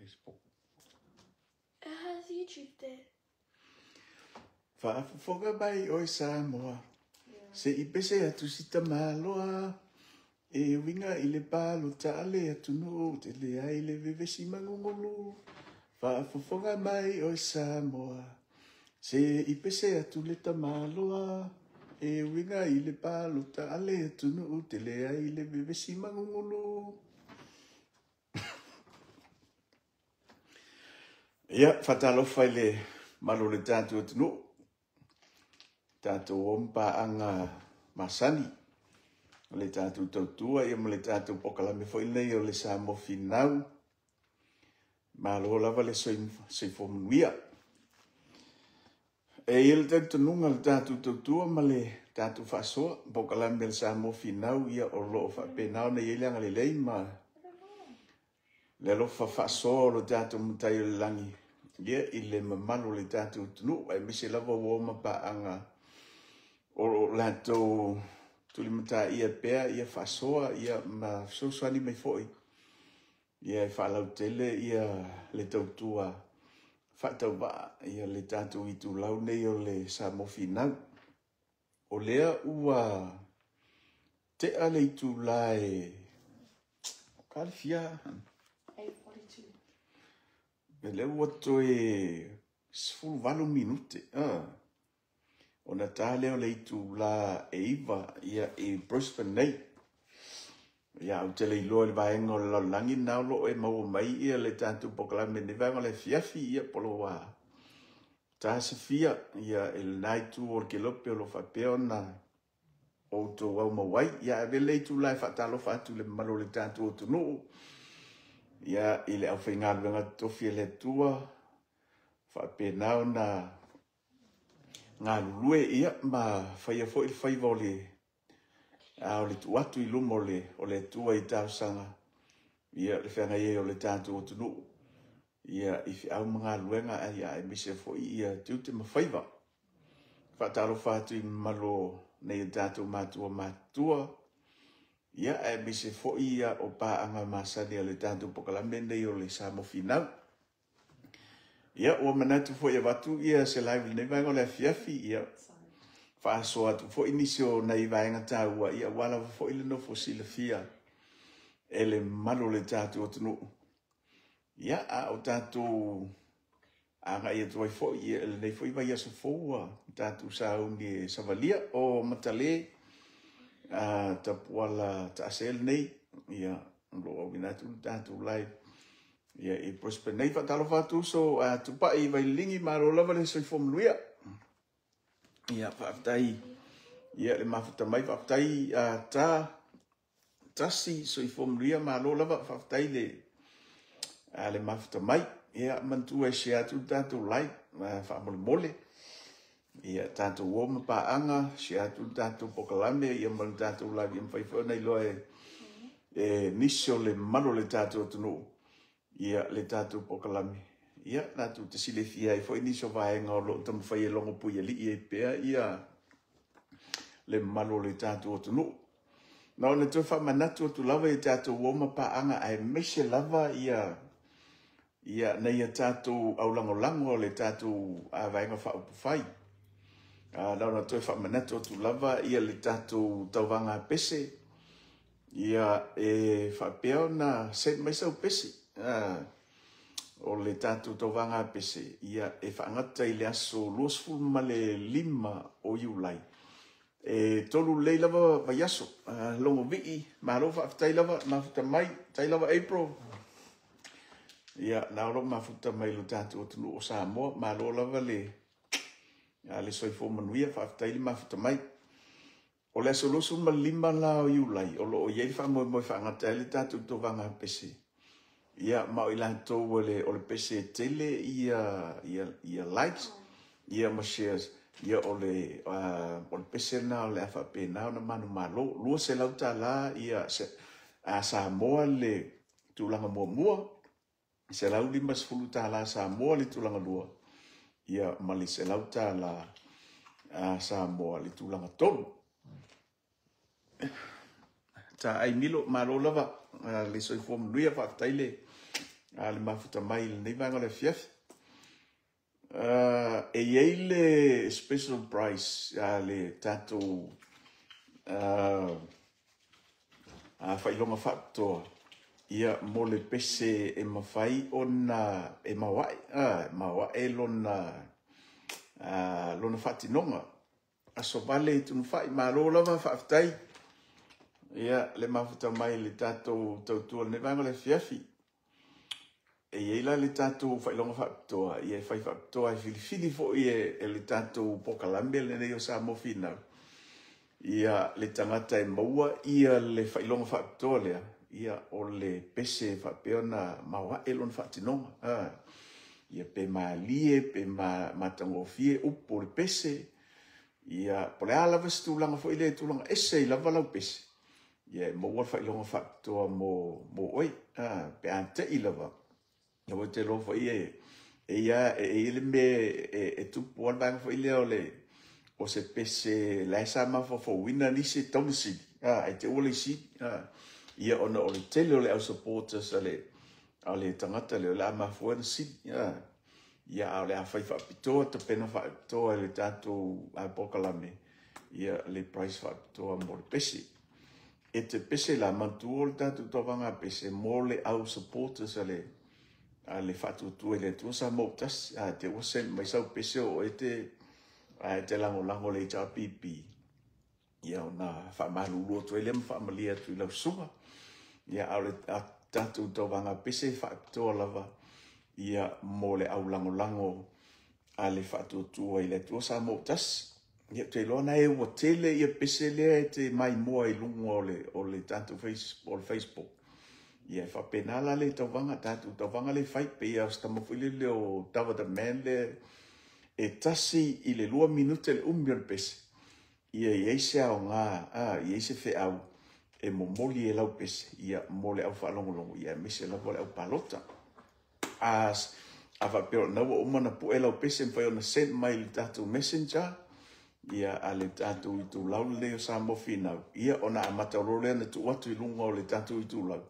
Facebook. It has YouTube there. Faafofoga mai oe Samoa, se i pese atu si tamaloa, e uiga i le palota a le atunuu, tele ai le vevesi magugulu. Faafofoga mai oe Samoa, se i pese atu le tamaloa, e uiga i le palota a le atunuu, tele ai le vevesi magugulu. Ia, faatalofa i le mamalu o le tatou atunuu, tatou o ma paaga masani o le tatou tautua ia ma le tatou polokalame foi lenei o le Samoa Finau. Malo lava le soifua manuia. E i ai le talitonuga o le tatou tautua ma le tatou faasoa, polokalame a le Samoa Finau, ia o lo o faapena ona i ai le agalelei ma le alofa faasoa o lo tatou Matai o le Lagi ia i le mamalu o le tatou atunuu, aemaise lava uo ma paaga o lo o latou tulimataia pea ia faasoa ia ma fesoasoani mai foi ia e faalautele ia le tautua faatauvaa ia le tatou itulau nei o le Samoa Finau. O lea ua tea le itula e kalifia. 8:42. O lea ua toe 18 minute ona ta lea o le itula e 9 ia i Brisbane nei. Ia, ou te le iloa i le vaega o le lalolagi na o lo o e maua mai ia le tatou polokalame i lenei vaega o le afiafi, ia po o ua tasifia ia i lena itu o le kelope o lo o faapea ona outou aumau ai. Ia ave le itula e faatalofa atu i le mamalu o le tatou atunuu, ia i le aufaigaluega totofi a le Atua, faapena ona galulue ia ma faia foi le faiva o le tuu atu i luma o le Atua i talosaga ia le feagai ai o le tatou atunuu ia i feau ma galuega aemaise foi ia tiute ma faiva. Faatalofa atu i mamalu o nei o tatou matua matutua, ia aemaise foi ia o paaga masani a le tatou polokalame nei o le Samoa Finau. Ia, ua manatu foi e avatu ia se live i lenei vaega o le afiafi, ia faasoa atu foi nisi o nai vaega taua, ia aua lava foi le nofo silafia e le mamalu o le tatou atunuu. Ia, a o tatou agai atu ai foi i lenei foi vaiaso fou ua tatou sauni e savalia o Matale Tapuala taase lenei, ia o lo o auina atu le tatou live ia i Brisbane nei. Faatalofa atu uso Tupai Vailigi, malo lava le soifua manuia. Ia faafetai ia le mafuta mai, faafetai ta tasi soifua manuia, malo lava, faafetai le mafuta mai. Ia manatua e share atu le tatou live faamolemole. Ia tatou o ma paaga, share atu le tatou polokalame ia ma le tatou live, ia mafai foi ona iloa e nisi o le mamalu o le tatou atunuu ia le tatou polokalame. Ia latou te silafia ai foi nisi o vaega o lo o taumafai e logo puialii ai pea ia le mamalu o le tatou atunuu. Na ona toe faamanatu atu lava i tatou o ma paaga, aemaise lava ia nai a tatou aulagolago o le tatou vaega faaupufai. Na ona toe faamanatu atu lava ia le tatou tauvaga pese, ia e faapea ona send mai sau pese. O le tatou tauvaga pese, ia e faagata i le aso 25 o Iulai. E 3 lelei lava vaiaso. Logo vii, malo faafetai lava, mafuta mai, tai lava April. Ia, na o lo mafuta mai lo tatou atunuu o Samoa, malo lava le soifua manuia, faafetai le mafuta mai. O le aso 25 la o Iulai, o lo o i ai le faamoemoe faagata ai le tatou tauvaga pese. Ia, ma o i latou o le pese tele ia likes, ia ma shares, ia o le pese na o le a faapena ona manumalo. $200 ia Samoa le tulaga muamua, $150 Samoa le tulaga lua, ia ma le $100 Samoa le tulaga tolu. Ta ai milo, malo lava le soifua manuia, faafetai le mafuta mai i lenei vaega o le afiafi. E i ai le special price a le tatou faailoga faapitoa ia mo le pese e mafai ona e maoae, maoae lona lona faatinoga. Aso Vale i Tunufai, malo lava faafetai ia le mafuta mai i le tatou tautua i lenei vaega o le afiafi. E i ai la le tatou faailoga faapitoa, ia e fai faapitoa e filifili foi e le tatou polokalame lenei o Samoa Finau ia le tagata e maua ia le faailoga faapitoa lea, ia o le pese e faapea ona maoae lona faatinoga. Ia pe malie, pe matagofie upu o le pese, ia po o le a lava se tulaga foi lea e tulaga ese ai lava lau pese, ia e maua le faailoga faapitoa mo oe. Pe a te i lava, ia ua te iloa foi e i ai le mea e tupu lava le vaega foi lea o se pese la e sa mafaufauina nisi e tatau ona sili, ae te i ua le sili. Ia ona o le tele o le au supporters a le tagata lea o le a mafua ai ona sili. Ia a o le a fai faapitoa, tapena faapitoa e le tatou polokalame ia le price faapitoa mo le pese. E te pese la, manatua o le tatou tauvaga pese mo le au supporters a le Faatuatua i le Atua Samoa ua Tasi. A te ua send mai sau pese o oe e te lagolago i le HRPP, ia ona faamalulu atu ai lea ma faamalie atu i lau susuga. Ia a o le tatou tauvaga pese e faapitoa lava ia mo le au lagolago a le Faatuatua i le Atua Samoa ua Tasi. Ia ou te iloa na ua tele ia pese lea e te maimoa i luga o le tatou Facebook. Ia e faapena la le tauvaga, tatou tauvaga le fai, pei lava o se tama foi lele o Dava the Man lea e 1 i le 2 minute le umi o le pese, ia i ai se aoga, i ai se feau e momoli e lau pese ia mo le au faalogologo, ia aemaise lava le au palota. A faapea o lena ua uma ona pue lau pese, mafai ona send mai i le tatou messenger ia a le tatou itulau lenei o Samoa Finau, ia ona amata loa lea ona tuu atu i luga o le tatou itulau.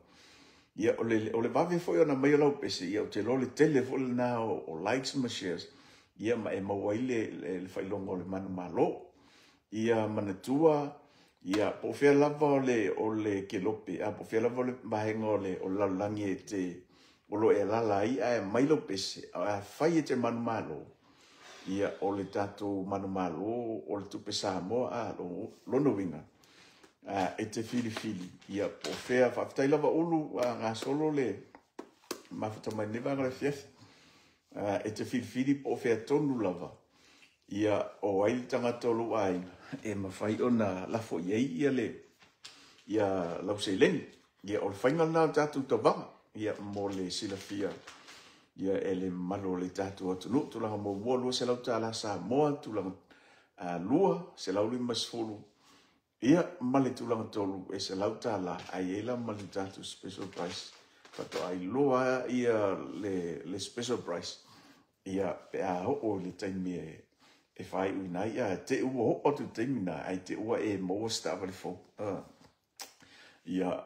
Ia o le vave foi ona aumai o lau pese, ia ou te iloa o le tele foi lena o likes ma shares, ia ma e maua ai le faailoga o le manumalo. Ia manatua, ia po o fea lava o le kelope, po o fea lava o le vaega o le lalolagi e te o lo o e alaala ai ae aumai lau pese, a fai e te manumalo, ia o le tatou manumalo o le tupe Samoa, lona uiga, e te filifili, ia po o fea. Faafetai lava Ulu, gasolo le mafuta mai lenei vaega o le afiafi. E te filifili po o fea tonu lava, ia o ai le tagata o lou aiga e mafai ona lafo i ai ia lau seleni. Ia o le faiga lena o le tatou tauvaga, ia mo le silafia ia e le mamalu o le tatou atunuu. Tulaga muamua $200 Samoa, tulaga 2 150, ia ma le tulaga 3 e $100, ae i ai la ma le tatou special price. Faatoa iloa ia le special price ia pe a oo i le taimi e faaiuina ai. Ia te ua oo atu i le taimi na, ae te ua e maua se taavale fou. Ia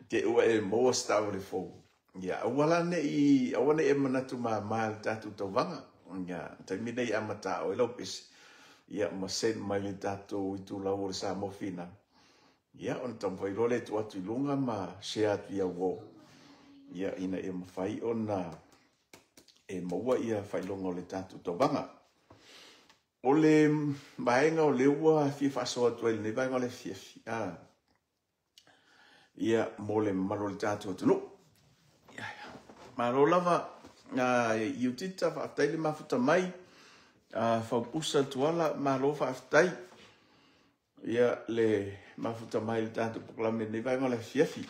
te ua e maua se taavale fou. Ia aua la nei, aua nei e manatu mama i le tatou tauvaga. Ia taimi nei amata o i lau pese, ia ma send mai le tatou itulau o le Samoa Finau. Ia ona taumafai loa le tuu atu i luga ma share atu i au uo, ia ina ia mafai ona e maua ia faailoga o le tatou tauvaga. O le vaega o lea ua fia faasoa atu ai lenei vaega o le afiafi, ia mo le mamalu o le tatou atunuu. Malo lava Iutita, faafetai le mafuta mai. Faupusa Tuala, malo faafetai ia le mafuta mai le tatou polokalame lenei vaega o le afiafi.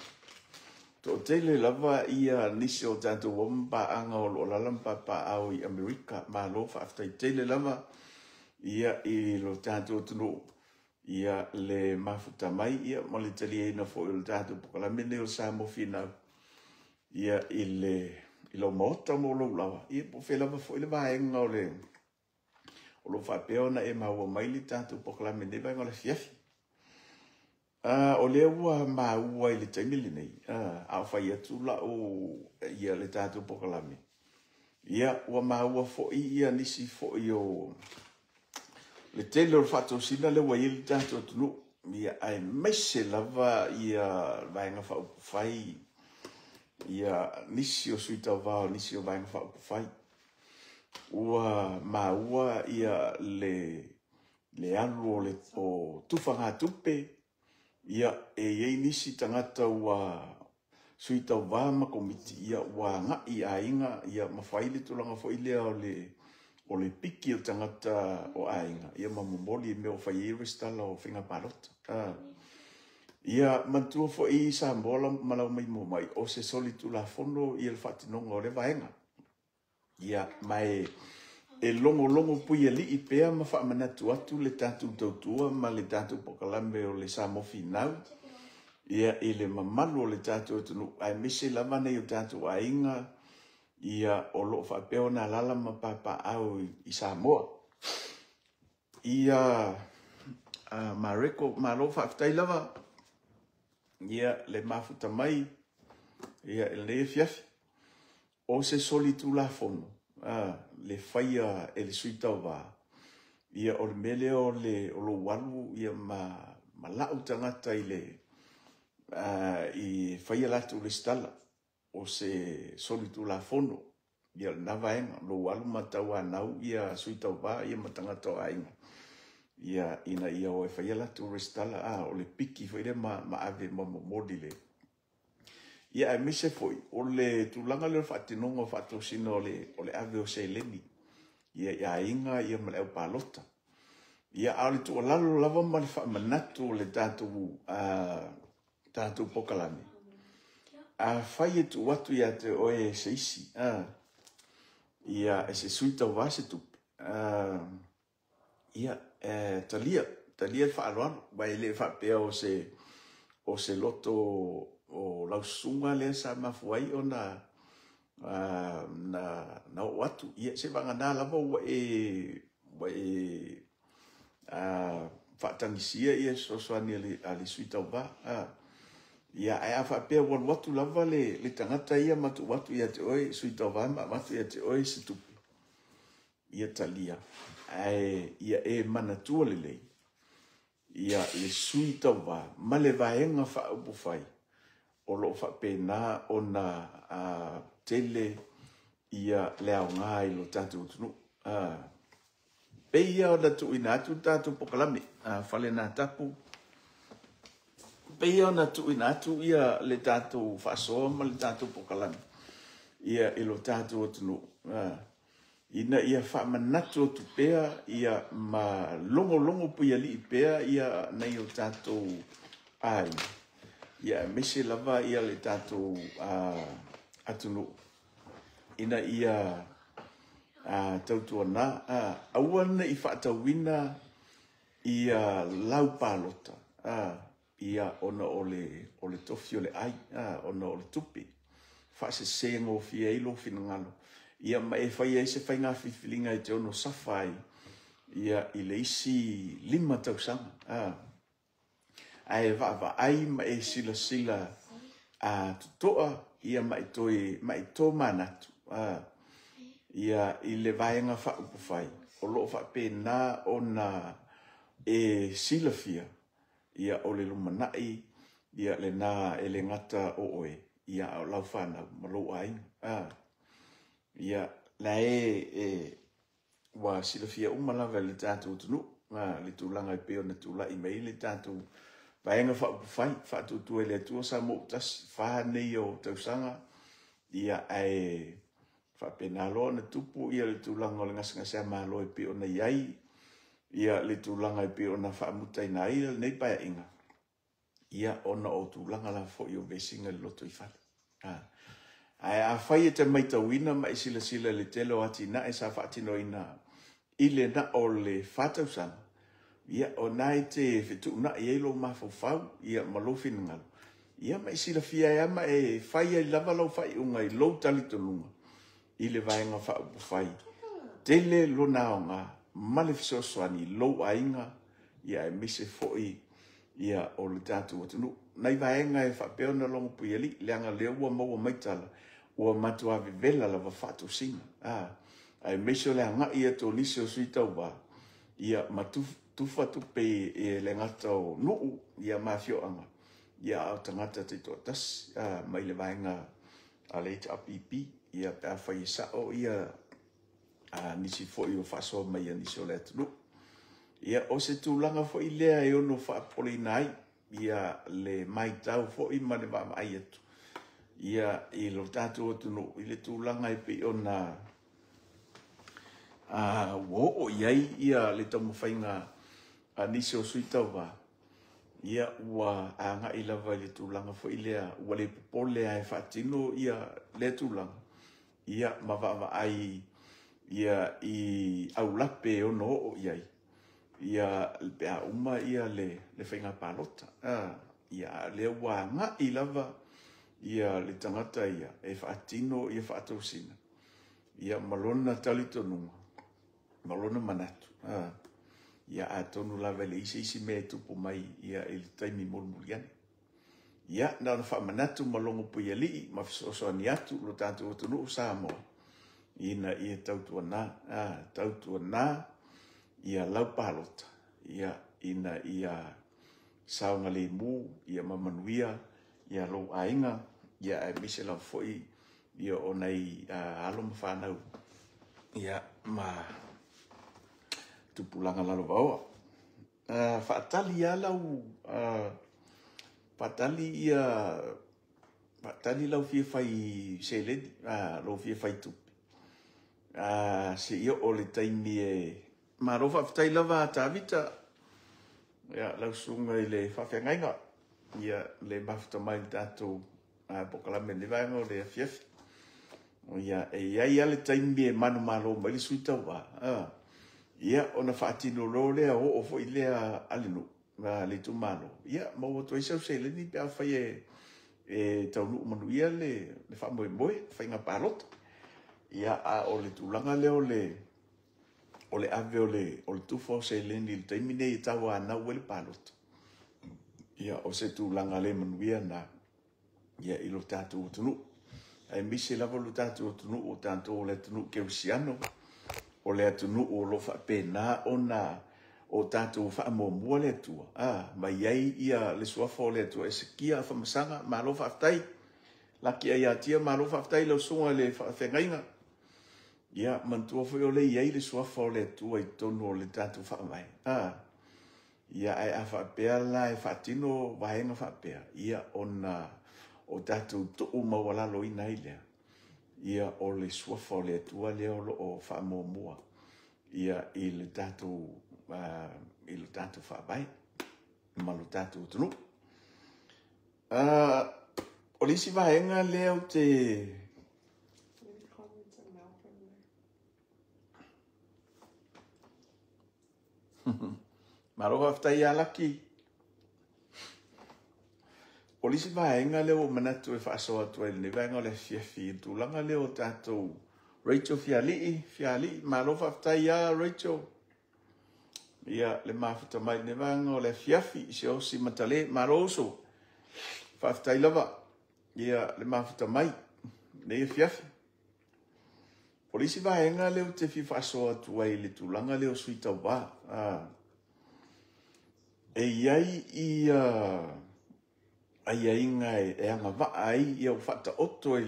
Toatele lava ia nisi o tatou uo ma paaga o lo o alaala ma papaaao i Amerika. Malo faafetai tele lava ia i lo tatou atunuu ia le mafuta mai ia ma le taliaina foi o le tatou polokalame lenei o Samoa Finau ia i lou maota mo lou lawa, ia po o fea lava foi le vaega o le o lo o faapea ona e maua mai le tatou polokalame lenei vaega o le afiafi. O lea ua maua i le taimi lenei, a o fai atu lau ia le tatou polokalame, ia ua maua foi ia nisi foi o le tele o le faatosina lea ua i ai le tatou atunuu, ia aemaise lava ia Vaega Faaupufai, ia nisi o sui tauva o nisi o Vaega Faaupufai. Ua maua ia le alu o tufagatupe, ia e i ai nisi tagata ua sui tauva ma komiti, ia ua agai i aiga, ia ma fai le tulaga foi lea o le piki o tagata o aiga, ia ma momoli i mea o fai ai resitala o faiga palota. Ia manatua foi Samoa ma lau maimoa mai, o se solitulafono ia le faatinoga o lea vaega. Ia, ma e logologo puialii pea ma faamanatu atu le tatou tautua ma le tatou polokalame o le Samoa Finau, ia i le mamalu o le tatou atunuu, aemaise lava nai o tatou aiga, ia o lo o faapea ona alaala ma papaaao i Samoa. Ia, Mareko, malo faafetai lava, ia le mafuta mai, ia i lenei afiafi. O se solitulafono le faia e le sui tauva, ia o le mea lea o lou alu ia ma lau tagata i le i faia latou resitala, o se solitulafono ia lena vaega, lou alu ma tauanau ia sui tauva ia ma tagata o aiga, ia ina ia o e faia latou resitala, o le piki foi lea ma ave ma momoli le. Ia aemaise foi o le tulaga lea o le faatinoga o faatosina o le ave o seleni ia i aiga ia ma le aupalota. Ia a o le tuualalo lava ma le faamanatu o le tatou polokalame, afai e tuu atu ia te oe e se isi, ia e se sui tauva se tupe, ia talia le faaaloalo, aua e le faapea o se loto o lau susuga lea sa mafua ai ona na oo atu. Ia se vagana lava ua e faatagisia ia fesoasoani a le sui tauva. Ia ae a faapea ua alu atu lava le tagata ia ma tuu atu ia te oe, sui tauva ma avatu ia te oe se tupe, ia talia, ae ia e manatua lelei ia le sui tauva ma le Vaega Faaupufai o lo o faapena ona tele ia le aoga i lo tatou atunuu. Pei ia ona tuuina atu le tatou polokalame, Fale na tapu, pei ia ona tuuina atu ia le tatou faasoa ma le tatou polokalame ia i lo tatou atunuu, ina ia faamanatu atu pea ia ma logologo puialii pea ia nai o tatou aiga, ia aemaise lava ia le tatou atunuu, ina ia tautuana, aua ne i faatauina ia lau palota, ia ona o le tofi o le ai, ona o le tupe, faasese gofie ai lou finagalo, ia ma e fai ai se faiga filifiliga e te ono safa ai ia i le isi 5 tausaga. Ae vaavaai ma e silasila totoa ia ma e tomanatu ia i le Vaega Faaupufai o lo o faapena ona e silafia ia o le lumanai ia lena e le gata o oe ia a o lau fanau ma lou aiga. Ia la e ua silafia uma lava e le tatou atunuu le tulaga e pei ona tulai mai le tatou Vaega Faaupufai Faatuatua i le Atua Samoa ua tasi 4 nei o tausaga, ia ae faapena loa ona tupu ia le tulaga o le gasegase malo e pei ona i ai ia le tulaga e pei ona faamutaina ai lenei paeaiga, ia ona o tulaga la foi o vesiga i le lotoifale. Ae afai e te maitauina ma e silasila i le tele o atinae sa faatinoina i le na o le 4 tausaga, ia o na e te fetuunai ai lou mafaufau ia ma lou finagalo, ia ma e silafia ai ma e fai ai lava lau faaiuga i lou talitonuga i le Vaega Faaupufai. Tele lona aoga ma le fesoasoani i lou aiga, ia aemaise foi ia o le tatou atunuu. Nai vaega e faapea ona logo puialii, leaga o lea ua maua mai tala, ua matua vevela lava faatosina. Aemaise o le agai atu o nisi o sui tauva, ia ma tufa tupe e le gata o nuu ia ma afioaga, ia a o tagata taitoatasi mai le vaega a le HRPP, ia pe afai e sao ia nisi foi o faasoa mai a nisi o le atunuu. Ia o se tulaga foi lea e ono faapopoleina ai ia le maitau foi ma le vaavaai atu ia i lo tatou atunuu i le tulaga e pei ona ua oo i ai ia le taumafaiga a nisi o sui tauva, ia ua agai lava i le tulaga foi lea ua le popole lava e faatino ia lea tulaga, ia ma vaavaai ia i aulape e ono oo i ai ia pe a uma ia le faiga palota. Ia a o lea ua agai lava ia le tagata ia e faatino ia faatosina ia ma lona talitonuga ma lona manatu, ia atonu lava e leai se isi mea e tupu mai ia i le taimi mulimuli ane. Ia na ona faamanatu ma logo puialii ma fesoasoani atu lo tatou atunuu Samoa ina ia tautuana, tautuana ia lau palota ia ina ia saogalemu ia ma manuia ia lou aiga ia aemaise lava foi ia o nai alo ma fanau ia ma tupulaga lalovaoa. Faatali lava lau faatali lau fia fai seleni, lou fia fai tupe, seia oo i le taimi e... Malo faafetai lava Tavita, ia lau susuga i le faafeagaiga, ia le mafuta mai i le tatou polokalame i lenei vaega o le afiafi. Ia, e i ai lava le taimi e manumalo mai ai le sui tauva, ia ona faatino loa lea, oo foi lea a le nuu, a le itumalo, ia maua atu ai sau seleni pe afai e taunuu manuia le faamoemoe, le faiga palota. Ia, a o le tulaga lea o le ave o le tufa o seleni i le taimi lenei e tauanau ai le palota, ia o se tulaga le manuia lena i lo tatou atunuu, aemaise lava lo tatou atunuu, o tatou o le atunuu kerisiano, o le atunuu o lo o faapena ona o tatou faamuamua le Atua, ma i ai le suafa o le Atua. Hesekia Afamasaga, malo faafetai. Laki Aiatia, malo faafetai i lau susuga i le faafeagaiga. Ia, manatua foi o lea e i ai le suafa o le Atua i totonu o le tatou faavae. Ia, ae a faapea la e faatino vaega faapea, ia ona o tatou tuu maualaloina ai lea, ia o le suafa o le Atua lea o lo o faamuamua ia i le tatou faavae ma lo tatou atunuu. O le isi vaega lea ou te... Malo faafetai ia Laki. O le isi vaega lea ua ou manatu e faasoa atu ai i lenei vaega o le afiafi i le tulaga lea o tatou Rachel Fialii, Fialii, malo faafetai ia Rachel. Ia, le mafuta mai i lenei vaega o le afiafi, Siaosi Matale, malo uso. Faafetai lava, ia, le mafuta mai i lenei afiafi. O le isi vaega lea ou te fia faasoa atu ai i le tulaga lea o sui tauva, e i ai ia aiaiga e agavaa ai, ia ua faataoto e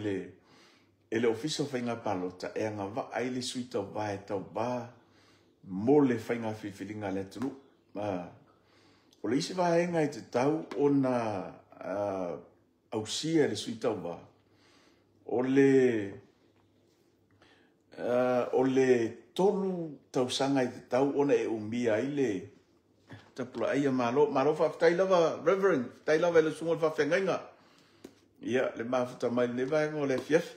le Ofisa o Faiga Palota e agavaa ai le sui tauva e tauva mo le faiga filifiliga a le atunuu. O le isi vaega e tatau ona ausia e le sui tauva, o le 3 tausaga e tatau ona e umia ai le tapulaaia. Malo, malo faafetai lava Reverend, faafetai lava i le susuga i le faafeagaiga. Ia, le mafuta mai i lenei vaega o le afiafi.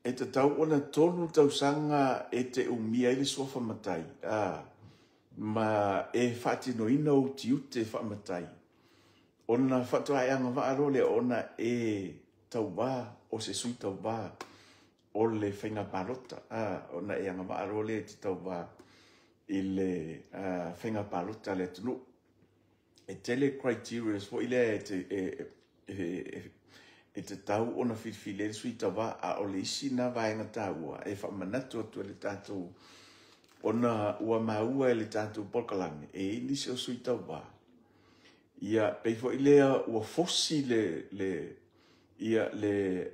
E tatau ona 3 tausaga e te umia ai le suafa matai, ma e faatinoina ou tiute faamatai, ona faatoa e agavaa loa lea ona e tauva o se sui tauva o le faiga palota, ona e agavaa loa lea e te tauva i le faiga palota a le atunuu. E tele criteria foi lea e tatau ona filifili ai le sui tauva, a o le isi na vaega taua e faamanatu atu e le tatou, ona ua maua e le tatou polokalame e i ai nisi o sui tauva, ia pei foi lea ua fosi le ia le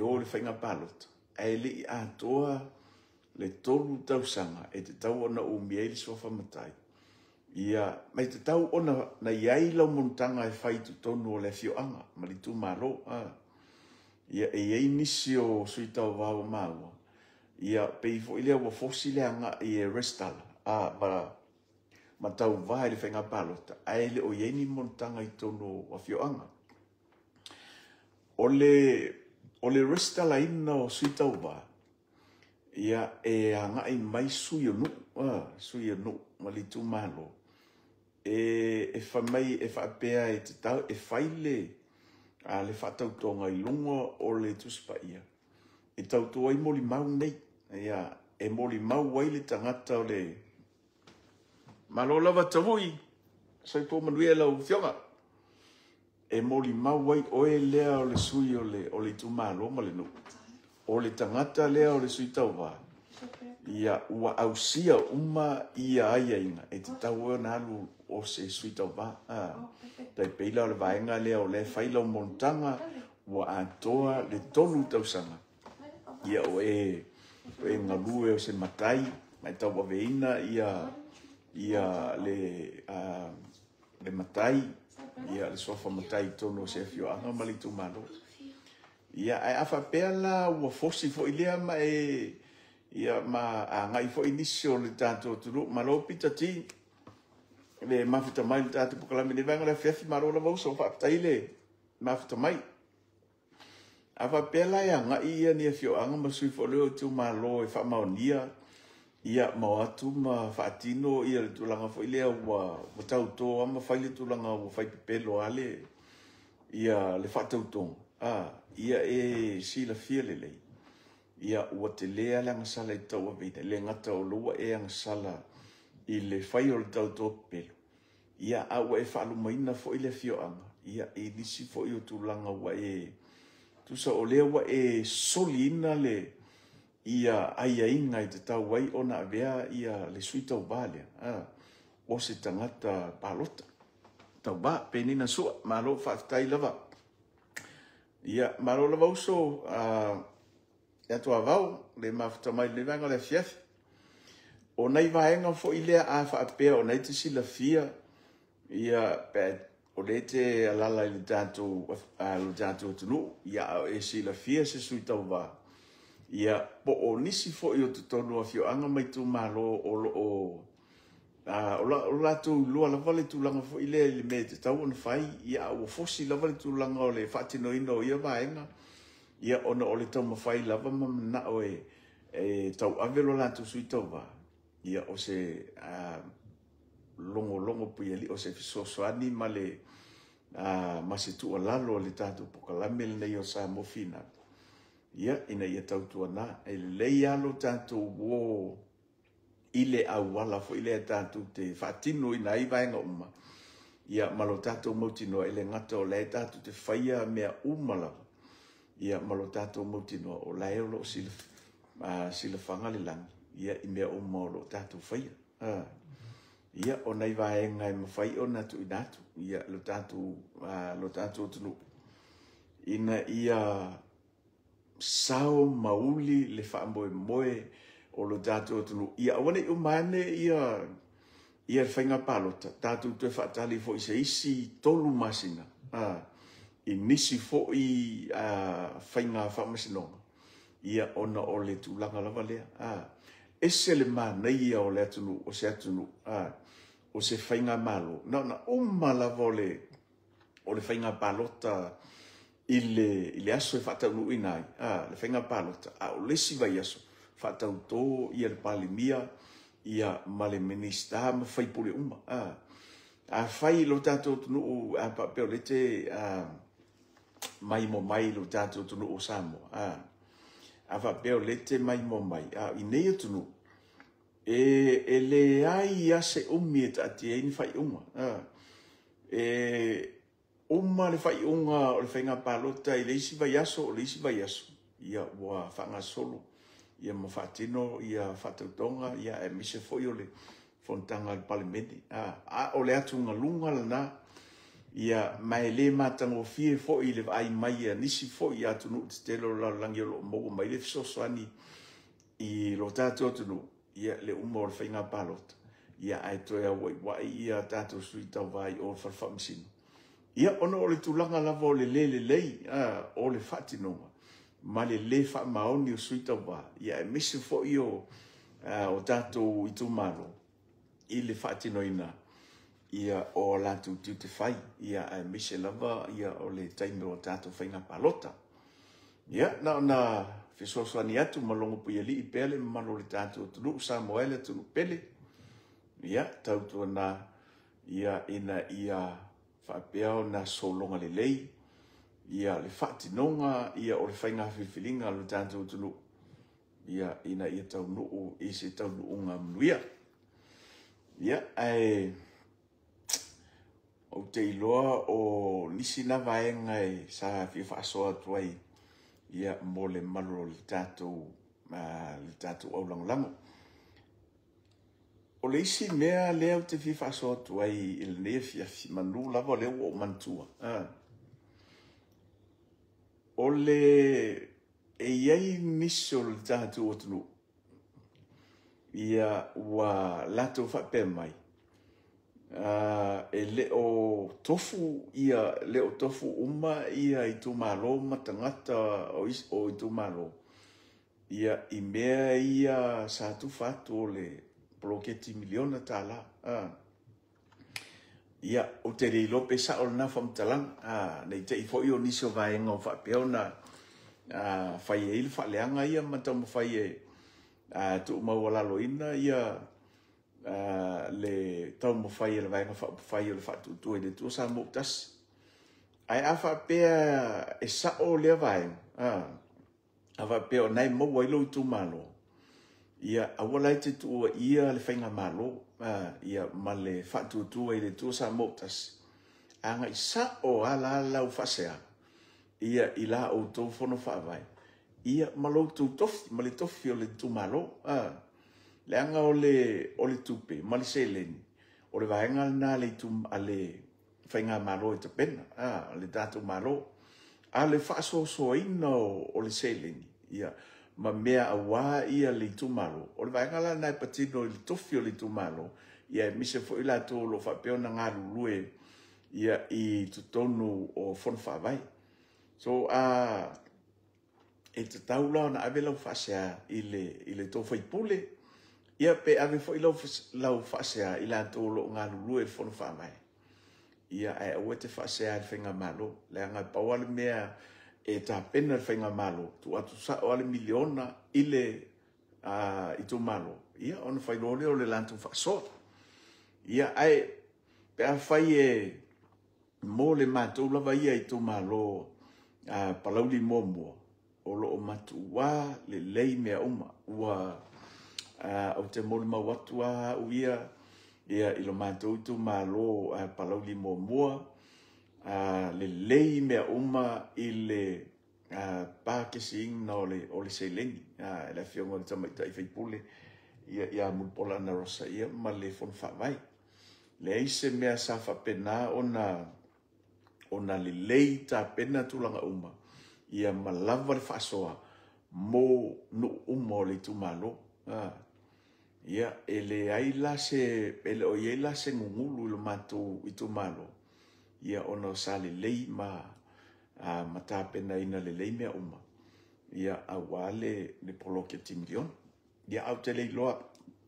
o i le faiga palota, ae le i atoa le 3 tausaga e tatau ona umia ai le suafa matai. Ia, ma e tatau ona na i ai lau monotaga e fai i totonu o le afioaga ma le itumalo. Ia, e i ai nisi o sui tauva ua maua, ia pei foi lea ua fosi le agai e resitala ma tauva i le faiga palota, ae le o i ai ni monotaga i totonu o afioaga. O le resitalaina o sui tauva, ia e agai mai sui o nuu, sui o nuu ma le itumalo, e fai mai e faapea e tatau e fai le faatautoga i luga o le Tusi Paia e tauto ai molimau nei. Ia, e molimau ai le tagata o le Malo lava tavui, soifua manuia lau afioga. E molimau ai oe lea o le sui o le itumalo ma le nuu. O le tagata lea o le sui tauva, ia ua ausia uma ia aiaiga e tatau ai ona alu o se sui tauva. Tai pei la o le vaega lea o lea e fai lau monotaga, ua atoa le 3 tausaga. Ia o e galue o se matai, ma e tauaveina ia le matai, ia le suafa matai i totonu o se afioaga ma le itumalo. Ia, ae a faapea la ua fosi foi lea ma e ia ma agai foi nisi o le tatou atunuu, malo Pita T, le mafuta mai le tatou polokalame nei vaega o le afiafi, malo lava uso, faafetai le mafuta mai. A faapea la e agai ia ni afioaga ma sui foi lea o itumalo e faamaonia, ia ma o atu ma faatino ia le tulaga foi lea ua tauto lava ma fai le tulaga ua fai pepelo lava le faatautoga, ia e silafia lelei, ia ua tele lava le agasala i le tauaveina, e le gata o lea ua e agasala i le fai o le tauto pepelo, ia a ua e faalumaina foi le afioaga, ia i nisi foi o tulaga ua e tusa o lea ua e soliina le ia aiaiga e tatau ai ona avea ia le sui tauva lea, o se tagata palota. Tauva, Penina Sua, malo faafetai lava. Ia, malo lava uso, e atu avao, le mafuta mai le vaega o le afiafi. O nai vaega foi lea a faapea o nai te silafia, ia, pe o lea te alala i le tatou atunuu, ia e silafia se sui tauva, ia po o nisi foi o totonu o afioaga ma itumalo o lo o latou iloa lava le tulaga foi lea i le mea e tatau ona fai, ia ua fosi lava le tulaga o le faatinoina o ia vaega, ia ona o le taumafai lava ma manao e tauave lo latou sui tauva, ia o se logologo puialii, o se fesoasoani ma le ma se tuualalo o le tatou polokalame lenei o Samoa Finau, ia ina ia tautuana e lelei lava lo tatou o i le auala foi lea tatou te faatinoina ai vaega uma, ia ma lo tatou mautinoa e le gata o lea tatou te faia mea uma lava, ia ma lo tatou mautinoa o la e o lo o silafaga le lagi, ia i mea uma o lo tatou faia. Ia o nai vaega e mafai ona tuuina atu, ia lo tatou atunuu, ina ia sao mauli le faamoemoe o lo tatou atunuu. Ia aua ne i uma ane ia le faiga palota, tatou toe faatali foi se isi 3 masina, i nisi foi faiga faamasinoga, ia ona o le tulaga lava lea. Ese le manaia o le atunuu, o se atunuu, o se faiga malo. Na uma lava o le faiga palota i le aso e faataunuuina ai, le faiga palota, a o le isi vaiaso, faatauto ia le Palemia, ia ma le Minisita ma faipule uma. A fai lo tatou atunuu, a faapea o lea te maimoa mai lo tatou atunuu o Samoa, a faapea o lea te maimoa mai, i nei atunuu, e leai lava se umi e taatia ai ni faaiuga. E uma le faaiuga o le faiga palota i le isi vaiaso o le isi vaiaso, ia ua faagasolo ia ma faatino ia faatautoga ia aemaise foi o le fonotaga a le Palemene. A o le atugaluga lena, ia ma e le matagofie foi i le vaai mai a nisi foi atunuu tetele o le lalolagi o lo o maua mai le fesoasoani i lo tatou atunuu, ia le uma o le faiga palota, ia ae toe auaiuai ia tatou sui tauva i o i le Fale Faamasino. Ia ona o le tulaga lava o le le lelei o le faatinoga ma le le faamaoni o sui tauva, ia aemaise foi o tatou itumalo i le faatinoina ia o latou tiute fai, ia aemaise lava ia o le taimi o tatou faiga palota. Ia, na ona fesoasoani atu ma logopuialii pea le mamalu o le tatou atunuu, Samoa e le atunuu pele, ia tautuana ia ina ia faapea ona sologa lelei ia le faatinoga ia o le faiga filifiliga a lo tatou atunuu, ia ina ia taunuu i se taunuuga manuia. Ia, ae ou te iloa o nisi na vaega e sa fia faasoa atu ai ia mo le mamalu o le tatou aulagolago. O le isi mea lea ou te fia faasoa atu ai i lenei afiafi, manu lava o lea ua ou manatua, o le e i ai nisi o le tatou atunuu, ia ua latou faapea mai, e le o tofu ia, le o tofu uma ia itumalo ma tagata o itumalo ia i mea ia sa tufa atu o le poloketi miliona tala. Ia, ou te le iloa pe sao lena faamatalaga, ne i te i foi o nisi o vaega o faapea ona fai ai le faaleaga ia ma taumafai e tuumaualaloina ia le taumafai a le Vaega Faaupufai o le Faatuatua i le Atua Samoa ua Tasi. Ae a faapea e sao lea vaega, a faapea o lena e maua ai lou itumalo, ia aua la e te tuuaia le faigamalo ia ma le Faatuatua i le Atua Samoa ua Tasi, agai sao lava la lau faasea ia i la outou fono faavae ia ma lo outou tofi, ma le tofi o le itumalo. Leaga o le tupe ma le seleni, o le vaega lena a le faigamalo e tapena, a le tatou Malo. A o le faasoasoaina o le seleni ia, ma mea aua le itumalo, o le vaega la lena e patino i le tofi o le itumalo, ia aemaise foi latou o lo o faapea ona galulue ia i totonu o fono faavae. So, e tatau la ona ave lau faasea i le tou sui usufono, ia pe ave foi lau faasea i latou o lo o galulue i le fono faavae. Ia ae aua e te faasea i le faigamalo, leaga e pau lava le mea e tapena e le faigamalo, tuu atu sao lava le miliona i le itumalo, ia ona fai loa lea o le latou faasoa. Ia ae pe afai e mo le matou lava ia itumalo Palauli 1, o lo o matuā lelei mea uma. Ua ou te molimau atu lava au ia i lo matou itumalo Palauli 1, lelei mea uma i le pakesiina o le seleni e le Afioga i le Tamaitai sui usufono ia Mulipola Anarosa ma le Fono Faavae. Leai se mea sa faapena ona lelei tapena tulaga uma ia ma lava le faasoa mo nuu uma o le itumalo. Ia, e leai la se, e le o i ai la se gugulu i lo matou itumalo, ia ona sa lelei ma tapenaina lelei mea uma, ia aua le poloketi miliona. Ia ae ou te le iloa,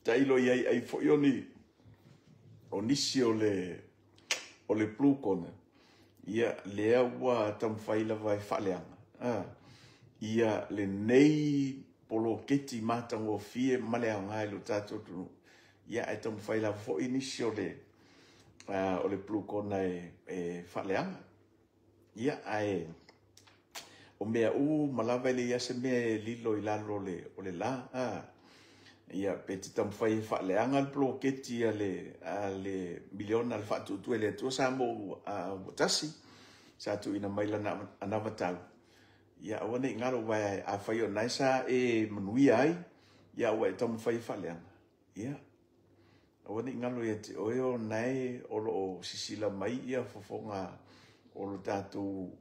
tailo i ai ai foi o nisi o le Blue Corner, ia lea ua taumafai lava e faaleaga ia lenei poloketi matagofie ma le aoga i lo tatou atunuu, ia ae taumafai lava foi nisi o le Blue Corner e faaleaga. Ia ae o mea uma lava e leai lava se mea e lilo i lalo o le la. Ia, pe te taumafai e faaleaga le poloketi a le miliona a le Faatuatua i le Atua Samoa ua tasi, sa tuuina mai lana anavatau, ia aua ne i galo, aua afai o lena sa e manuia ai, ia ua e taumafai e faaleaga, ia aua ne i galo ia te oe o lena o lo o sisila mai ia fofoga o lo tatou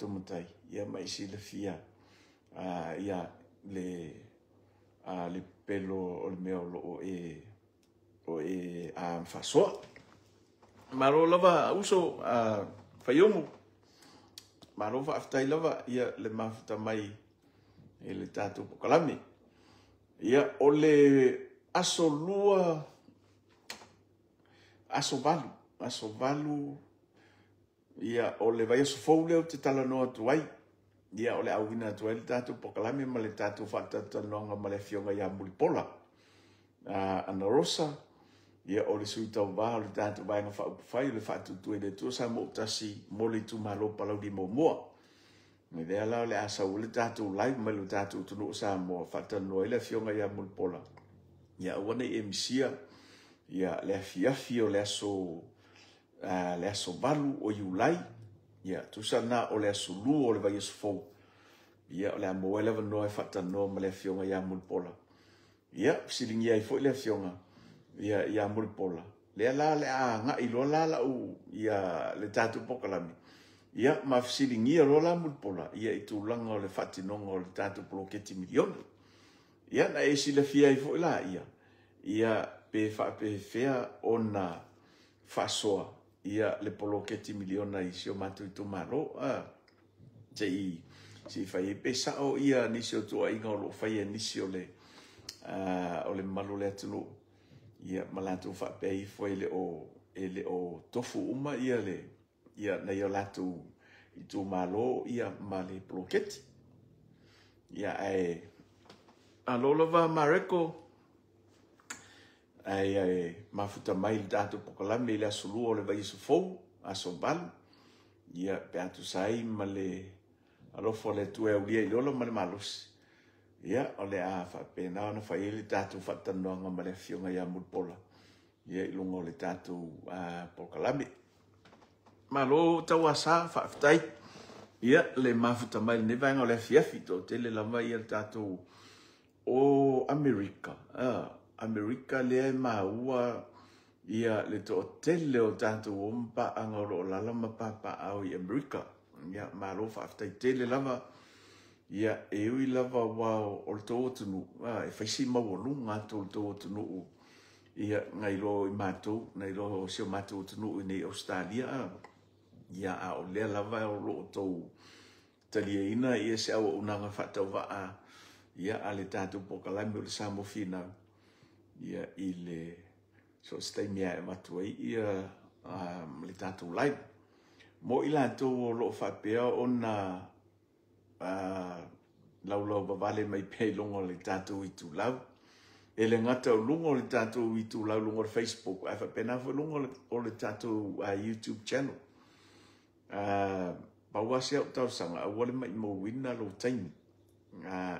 Matai, ia ma e silafia ia le pepelo o le mea o lo o e faasoa. Malo lava uso Faiomu, malo faafetai lava ia le mafuta mai i le tatou polokalame. Ia, o le aso 2, aso 8, ia, o le vaiaso fou lea ou te talanoa atu ai. Ia, o le a auina atu ai le tatou polokalame ma le tatou faatalatalanoaga ma le Afioga ia Mulipola Anarosa, ia, o le sui tauva o le tatou Vaega Faaupufai o le Faatuatua i le Atua Samoa ua tasi mo le itumalo o Palauli 1. O lea la o le a sau ai le tatou live mai le tatou atunuu o Samoa, faatalanoa ai le Afioga ia Mulipola, ia aua ne i e misia ia le afiafi o le aso 8 o Iulai, ia tusa lena o le aso 2 o le vaiaso fou, ia o le a maua ai le avanoa e faatalanoa ma le Afioga ia Mulipola. Ia, fesiligia ai foi le Afioga ia Mulipola, lea la o le a agai loa la lau ia le tatou polokalame, ia ma fesiligia loa la Mulipola ia i tulaga o le faatinoga o le tatou poloketi miliona. Ia, na e silafia ai foi la ia pe faapefea ona faasoa ia le poloketi miliona i si o matou itumalo. Se i fai ai pe sao ia nisi o tuuaiga o lo o faia e nisi o le mamalu o le atunuu, ia ma latou faapea ifo e le o tofu uma ia nai o latou itumalo ia ma le poloketi. Ia, ae malo lava Mareko, ae mafuta mai i le tatou polokalame i le aso 2 o le vaiaso fou, aso 8, ia pe a tusa ai ma le alofa o le Atua e aulia i le ola ma le malosi, ia o le a faapena ona fai ai le tatou faatalanoaga ma le Afioga ia Mulipola, ia i luga o le tatou polokalame. Malo tauasa, faafetai ia le mafuta mai lenei vaega o le afiafi, toatele lava ia le tatou o Amerika. Amerika lea e maua ia le toatele o tatou o mapaaga o lo o alala ma papaao i Amerika. Ia, malo faafetai tele lava. Ia, e ui lava ua o le tou atunuu, e fai si maualuga atu o le tou atunuu, ia, nai lo i matou, nai lo si o matou atunuu i nei Ausetalia. Ia, a o lea lava o lo o tou taliaina ia se auaunaga faatauvaa, ia, a le tatou polokalame o le Samoa Finau, ia, i le so o se taimi e avatu ai ia le tatou live. Mo i latou o lo o faapea ona laulau vavale mai pea i luga o le tatou itulau, e le gata o luga o le tatou itulau luga o le Facebook, ae faapena foi luga o le tatou YouTube channel. Pau lava si au talosaga, aua le maimauina lou taimi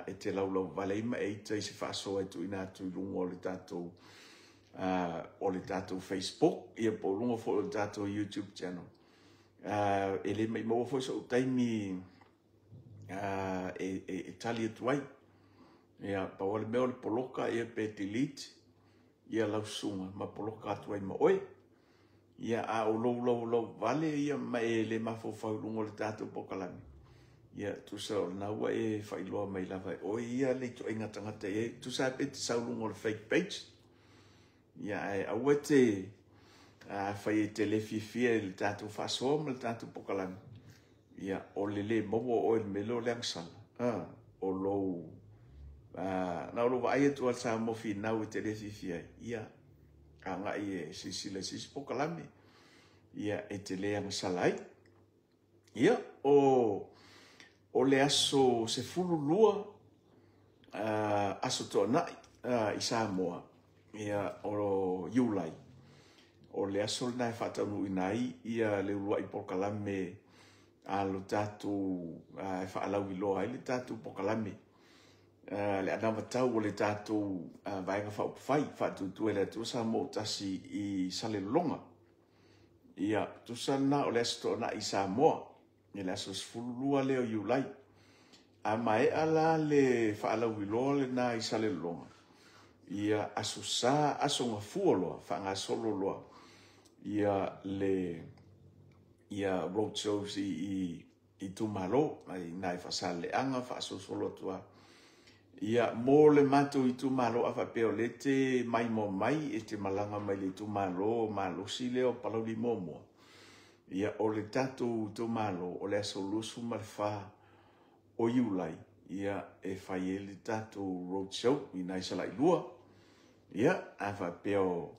e te laulau vavale ai ma e ita i se faasoa e tuuina atu i luga o le tatou Facebook, ia po o luga foi o le tatou YouTube channel. E le maimaua foi sou taimi e tali atu ai. Ia, pau le mea o le poloka, ia pe delete ia lau susuga ma poloka atu ai ma oe. Ia, a o lou laulau vale ia ma e le mafaufau i luga o le tatou polokalame, ia tusa o lena ua e faailoa mai lava e oe ia le ituaiga tagata e tusa pe te sau luga o le fake page. Ia, ae aua te fai e te le fiafia i le tatou faasoa ma le tatou polokalame, ia o le le maua o oe le mea lea o le agasala, o lou na o lou vaai atu a le Samoa Finau e te le fiafia ai, ia agai e silasila i se isi polokalame, ia e te le agasala ai. Ia, o le aso 12 aso Toonai i Samoa, ia o Iulai, o le aso lena e faataunuuina ai ia le uluai polokalame a lo tatou e faalauiloa ai le tatou polokalame. Le anavatau o le tatou Vaega Faaupufai Faatuatua i le Atua Samoa ua Tasi i Salelologa. Ia, tusa lena o le Aso Toonai i Samoa, i le aso 12 lea o Iulai. A maea la le faalauiloa lena i Salelologa, ia Aso Sa, Aso Gafua loa, faagasolo loa ia le ia road shows i itumalo, i ina i Faasaleleaga, faasolosolo atu lava. Ia, mo le matou itumalo, a faapea o lea e te maimoa mai, e te malaga mai i le itumalo malosi lea o Palauli 1, ia, o le tatou itumalo, o le aso 24 o Iulai, ia, e fai ai le tatou road show i ina i Salailua. Ia, a faapea o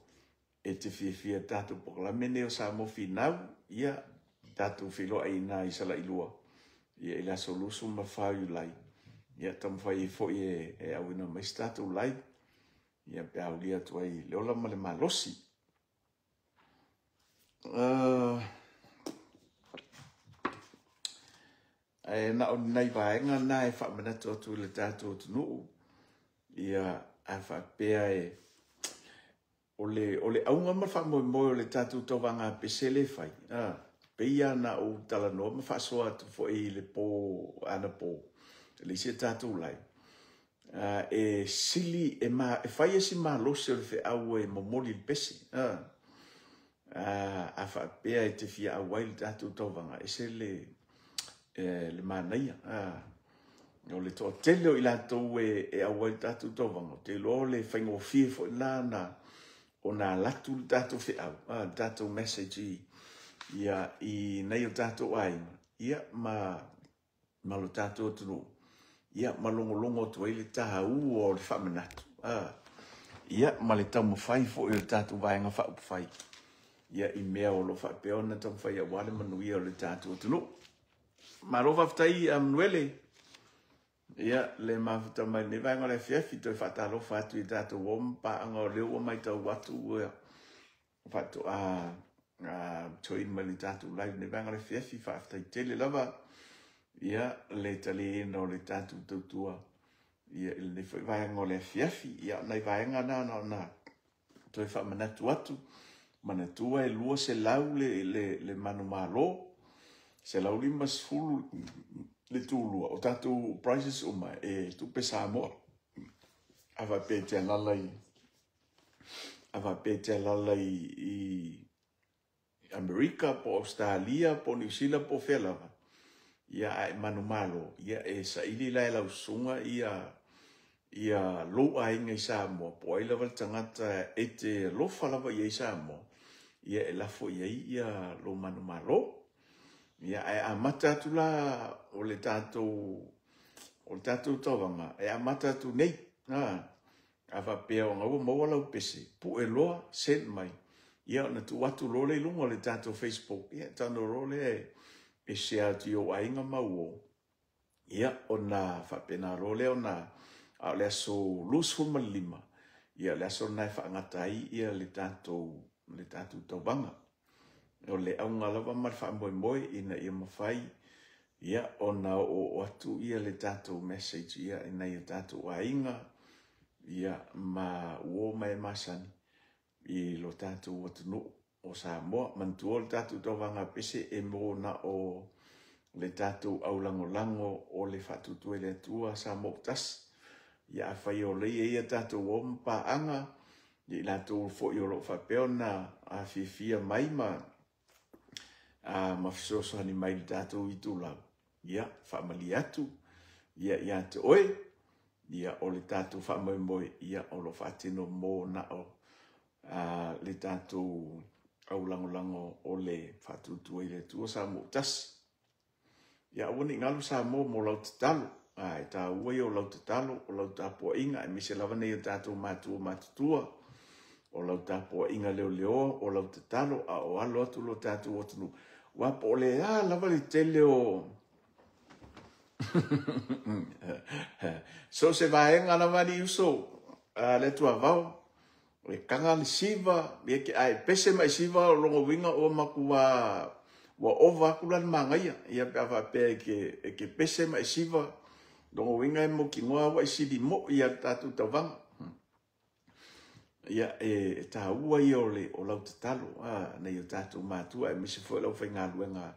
e te fiafia i le tatou polokalame lenei o Samoa Finau, ia, tatou feiloai i ina i Salailua, ia, i le aso 24 o Iulai, ia, taumafai ai foi e auina mai se tatou live, ia, pe a aulia atu ai le ola ma le malosi. Ae na o ni nai vaega na e faamanatu atu i le tatou atunuu, ia, a faapea e, o le, o le auga ma le faamoemoe o le tatou tauvaga pese lea e fai, a, pei lava ona ou talanoa ma faasoa atu foi i le po anapo, i le isi a tatou live, e sili, e, ma, e fai e si malosi o le feau e momoli le pese. A faapea e te fia auai le tatou tauvaga, ese le manaia. O le toatele o i latou e auai le tatou tauvaga, ou te iloa o le faigofie foi lena ona alu atu le tatou feau, le tatou message i, ia, i nai o tatou aiga, ia, ma lo tatou atunuu, ia, ma logologo atu ai le taua o le faamanatu, ia, ma le taumafai foi o le tatou Vaega Faaupufai, ia, i mea o lo o faapea ona taumafai aua le manuia o le tatou atunuu. Malo faafetai a Manuele, ia, le mafuta mai lenei vaega o le afiafi, toe faatalofa atu i tatou uo ma paaga o lea ua matau atu faatoa join mai le tatou live lenei vaega o le afiafi. Faafetai tele lava, ia, le taliaina o le tatou tautua, ia, i lenei foi vaega o le afiafi. Ia, nai vaega na ona toe faamanatu atu, manatua e 200 le manumalo, 150 le tulua, o tatou prices uma e tupe Samoa. A faapea e te alala i, a faapea e te alala i Amerika po o Australia po o Niu Sila po o fea lava, ia, a e manumalo, ia, e saili la e lau susuga ia lou aiga i Samoa, po o ai lava le tagata e te alofa lava i ai Samoa, ia, e lafo i ai ia lou manumalo. Ia, ae amata atu la o le tatou tauvaga, e amata atu nei. A faapea o ua maua lau pese, pue loa, send mai, ia, ona tuu atu loa le i luga o le tatou Facebook, ia, tano loa lea e share atu i ou aiga ma uo, ia, ona faapena loa lea ona, a o le aso 25, ia, o le aso lena e faagata ai ia le tatou tauvaga. O le auga lava ma le faamoemoe ina ia mafai, ia, ona oo atu ia le tatou message, ia, ina ia tatou aiga, ia, ma uo ma e masani i lo tatou atunuu o Samoa. Manatua o le tatou tauvaga pese e mo na o le tatou aulagolago o le Faatuatua i le Atua Samoa ua Tasi. Ia, afai o lea ia tatou uo ma paaga, ia, i latou foi o lo o faapea ona afiafia mai ma fesoasoani mai i le tatou itulau, ia, faamalie atu, ia, ia te oe, ia, o le tatou faamoemoe, ia, o lo o faatino mo na o le tatou aulagolago o le Faatuatua i le Atua Samoa ua Tasi. Ia, aua ne i galo Samoa mo lau tatalo. E taua ia o lau tatalo, o lau tapuaiga, aemaise lava nei o tatou matua matutua, o lau tapuaiga leoleoa, o lau tatalo, a o alo atu lo tatou atunuu. Ua po o le a lava le tele o so se vaega lava ni uso, le atua vao, e kaga le siva, ia ke ai pese mai siva o longa winga o makua ua ova aku la le magaia, ia pe a faapea e ke pese mai siva, Lona uiga e mautinoa ua e sili mo'i ia le tatou tauvaga. Ia, e taua ia o lau tatalo nai o tatou matua aemaise foi o le aufaigaluega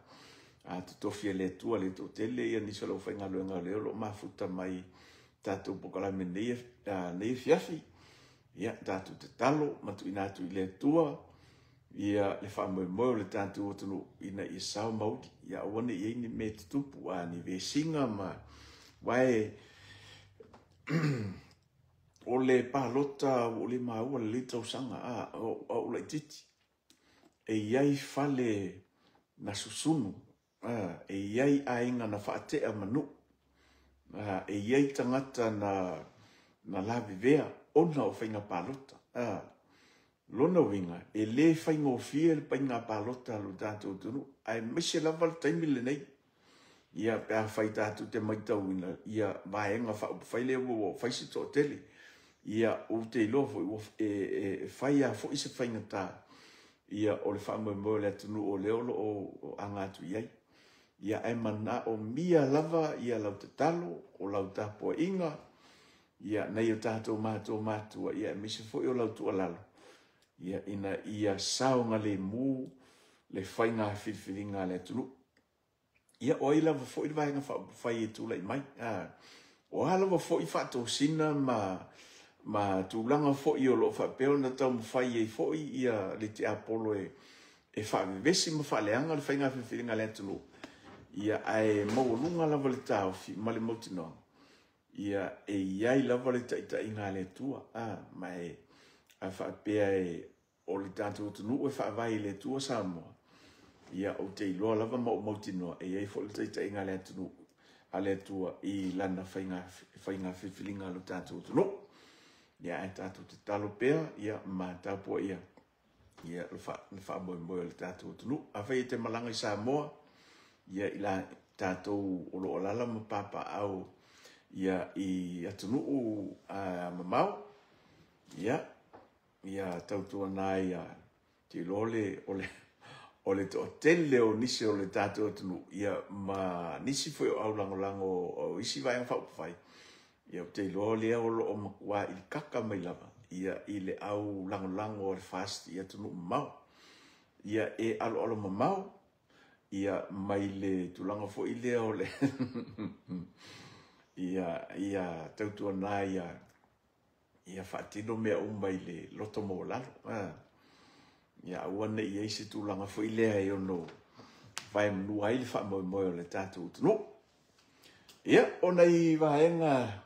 totofi a le Atua, le toatele ia nisi o le aufaigaluega o lea o lo o mafuta mai tatou polokalame nei afiafi. Ia, tatou tatalo ma tuuina atu i le Atua ia le faamoemoe o le tatou atunuu ina ia sao ma uli, ia aua ne i i ai ni mea e tutupu, ni vesiga ma... Aua o le palota ua ou le maua lelei tausaga, a ou laitiiti, e i ai fale na susunu, e i ai aiga na faatea ma nuu, e i ai tagata na lavevea ona o faiga palota. Lona uiga, e le faigofie le faiga palota a lo tatou atunuu, aemaise lava le taimi lenei, ia pe afai tatou te matauina vaega faaupufai lea ua fai si toatele. Ia, ou te iloa foi ua e fai lava foi se faigata ia o le faamoemoe o le atunuu o lea o lo o aga atu i ai. Ia, ae manaomia lava lau tatalo, o lau tapuaiga nai o tatou matua, aemaise foi o lau tuualalo ina ia saogalemu le faiga filifiliga a le atunuu. Ia, o ai lava foi le Vaega Faaupufai e tulai mai, o a lava foi faatosina ma tulaga foi o lo o faapea ona taumafai ai foi le tiapolo e faavevesi ma faaleaga le faiga filifiliga a le atunuu, ia ae maualuga lava le taofi ma le mautinoa, ia e i ai lava le taitaiga a le Atua. Ma a faapea o le tatou atunuu e faavae i le Atua Samoa, ia ou te iloa lava ma ou mautinoa e i ai foi le taitaiga a le atunuu, a le Atua i lana faiga filifiliga a lo tatou atunuu. Ia ae tatou tatalo pea ia ma tapuaia ia le faamoemoe o le tatou atunuu. Afai e te malaga i Samoa, ia i la tatou o lo o alaala ma papaaao ia i atunuu mamao, ia tautuana ia te iloa o le toatele o nisi o le tatou atunuu ia ma nisi foi o aulagolago o isi vaega faaupufai, ia ou te iloa lea o lo o matua ilikaka mai lava ia i le au lagolago a le FAST i atunuu mamao. Ia e aloalo mamao ia mai le tulaga foi lea o le ia tautuana ia faatino mea uma i le loto maualalo. Ia aua ne i i ai se tulaga foi lea e ono vaemanua ai le faamoemoe o le tatou atunuu. Ia, o nai vaega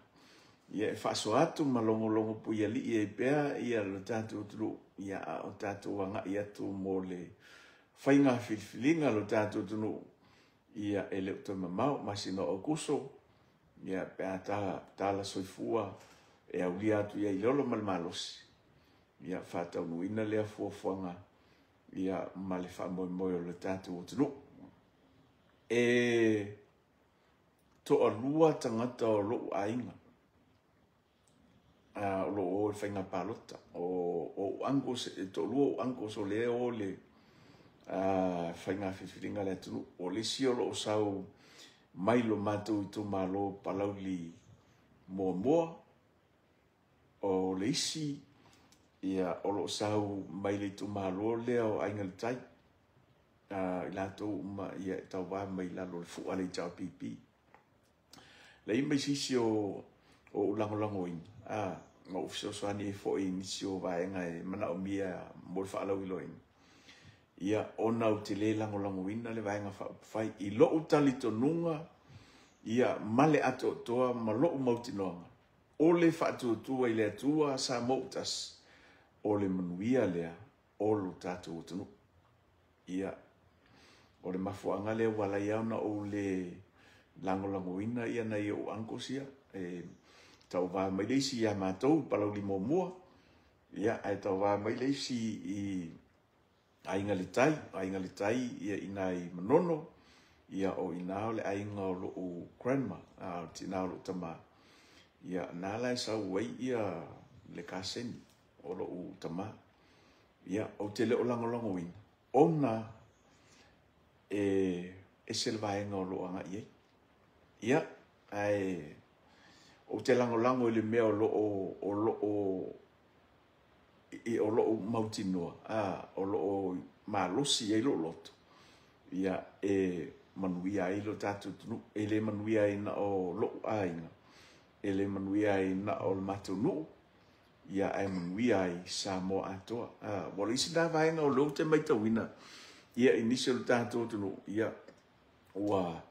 ia e faasoa atu ma logologo puialii ai pea ia le tatou atunuu, ia a o tatou agai atu mo le faiga filifiliga a lo tatou atunuu, ia e le o toe mamao, masina o Aokuso, ia pe a tala soifua e aulia atu i ai i le ola ma le malosi, ia faataunuuina lea fuafuaga ia ma le faamoemoe o le tatou atunuu. E toalua tagata o lou aiga o lo o i le faiga palota. O uncles, e toalua ou uncles o lea o le faiga filifiliga a le atunuu. O le isi o lo o sau mai lo matou itumalo Palauli muamua, o le isi ia o lo o sau mai le itumalo lea o Aiga i le Tai, i latou uma ia e tauva mai lalo o le fua a le HRPP. Leai ma se isi o ou lagolagoina, ma ou fesoasoani ai foi i nisi o vaega e manaomia mo le faalauiloaina, ia ona ou te le lagolagoina le Vaega Faaupufai. I lou talitonuga ia ma le atoatoa ma lou mautinoaga, o le faatuatua i le Atua Samoa ua tasi, o le manuia lea o lo tatou atunuu. Ia, o le mafuaaga lea ua ala ai ona ou le lagolagoina ia nai ou uncles ia, e tauva mai le isi ia matou i Palauli muamua, ia ae tauva mai le isi i Aiga i le Tai, Aiga i le Tai ia i ina i Manono, ia o ina o le aiga o lou grandma, o le tina o lou tama, ia na la e sau ai ia le kaseni o lou tama. Ia, ou te le o lagolagoina, ona e ese le vaega o lo o agai ai. Ia, ae Ou te lagolago i le mea o loo mautinoa, o loo malosi ai lou loto, ia e manuia ai lo tatou atunuu. E le manuia ai na o lou aiga, e le manuia ai na o le matou nuu, ia ae manuia ai Samoa atoa. Ua o le isi lena vaega o lea ou te matauina, ia i nisi o le tatou atunuu, ia ua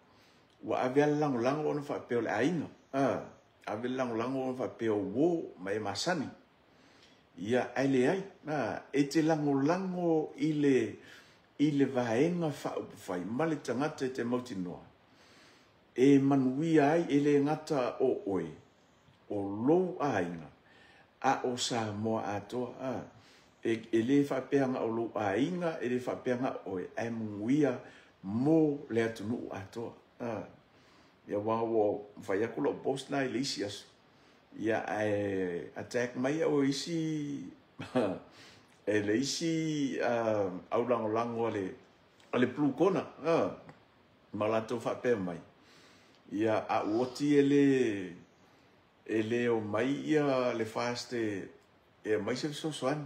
ave lava le lagolago ona faapea o le aiga, ave le lagolago ona faapea o uo ma e masani. Ia ae leai, e te lagolago i le Vaega Faaupufai ma le tagata e te mautinoa e manuia ai, e le gata o oe, o lou aiga, a o Samoa atoa. E le faapea na o lou aiga, e le faapea na o oe, ae manuia mo le atunuu atoa. Ia aua ua fai atu lau post lena i le isi aso, ia ae attack mai au e isi e le isi aulagolago a le Blue Corner, ma latou faapea mai, ia a ou oti e le omai ia le FAST e aumai se fesoasoani.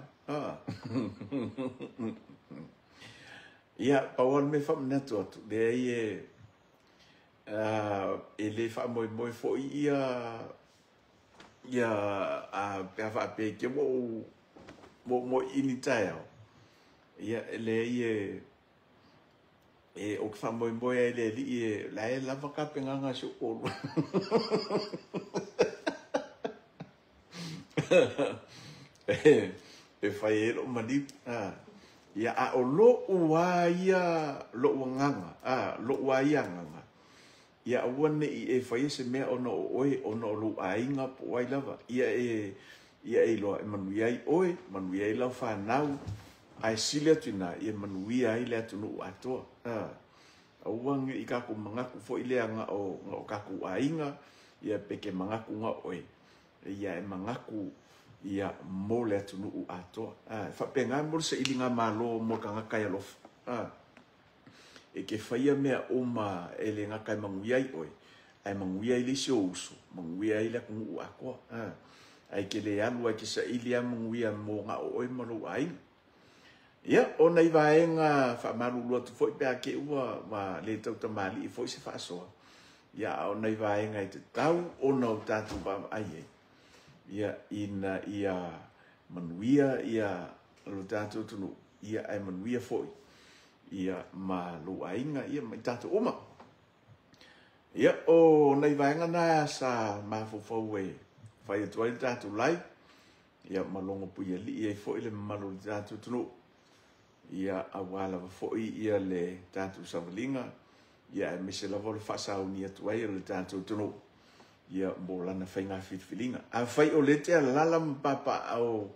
Ia, pau lava le mea e faamanatu atu, leai e le faamoemoe foi ia pe a faapea i te i ua ou moemoe taeao, ia e leai ou te faamoemoe lava i le Alii o la e lava tapenaga a si ou toalua. E fai ai lou maliu. Ia, a o lou lava ia, lou agaga, lou lava ia agaga, ia aua ne i e faia se mea ona o oe, ona o lou aiga po o ai lava. Ia e iloa e manuia ai oe, manuia ai lau fanau, ae sili atu i ina, ia manuia ai le atunuu atoa. Aua ne i tatou manatu foi lea na o tatou aiga, ia pe te manatu na o oe, ia e manatu ia mo le atunuu atoa. E faapena mo le sailigamalo mo le tagata e alofa. E te faia mea uma e le gata e manuia ai oe, ae manuia ai le isi ou uso, manuia ai le atunuu atoa. Ae te le alu e te saili lava manuia mo na o oe ma lou aiga. Ia, o nai vaega faamalulu atu foi pe a te i ua le tautamalii foi se faasoa, ia a o nai vaega e tatau ona o tatou vaavaai ai, ia ina ia manuia ia lo tatou atunuu, ia ae manuia foi ia ma lou aiga, ia ma i tatou uma. Ia, o nai vaega na sa mafaufau e fai atu ai le tatou live, ia ma logo puialii ai foi le mamalu o le tatou atunuu, ia aua lava foi ia le tatou savaliga, ia aemaise lava o le faasauni atu ai o le tatou atunuu, ia mo lana faiga filifiliga. Afai o lea te alaala ma papaaao